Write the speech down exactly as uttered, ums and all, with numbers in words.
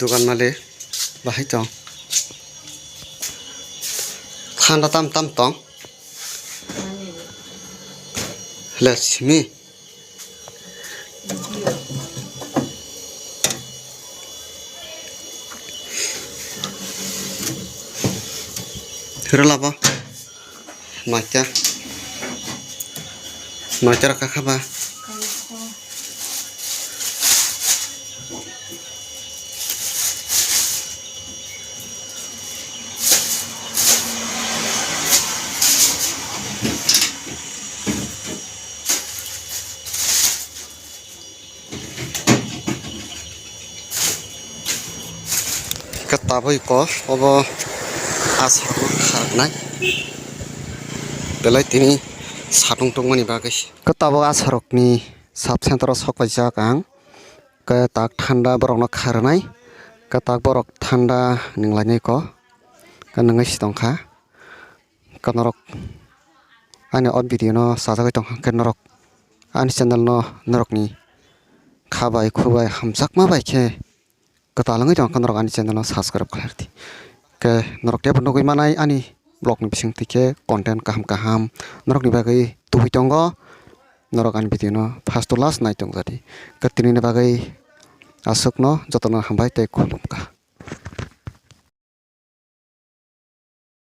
Dukan malik bahai tong. Thanda tam tam tong. Le simi. Hero labo. Noita. Noita rok kakha ba. Khe tabuk ko obo asarok kharnai belai tini satung tongmani bagwi. Khe tabuk asarokni sub center o sok paijak ang. Khe tak thanda borokno kharnai. Khe tak borok thanda ninglainai ko. Khe nwngwi si tongkha. Khe norok ani o video no sajagwi tongkha khe norok ani channel no norokni kha bai khu bai hamjakma bai khe kwtal wngwi tongkha, norok ani channel no subscribe khlai rwdi. Khe norok teibo nugwi manai ani vlog ni bisingtwi khe content kaham kaham norokni bagwi tubui tongo, norok ani video no first to last nai tong jadi. Khe tinini bagwi aswkno jotono hambai tei khulumkha.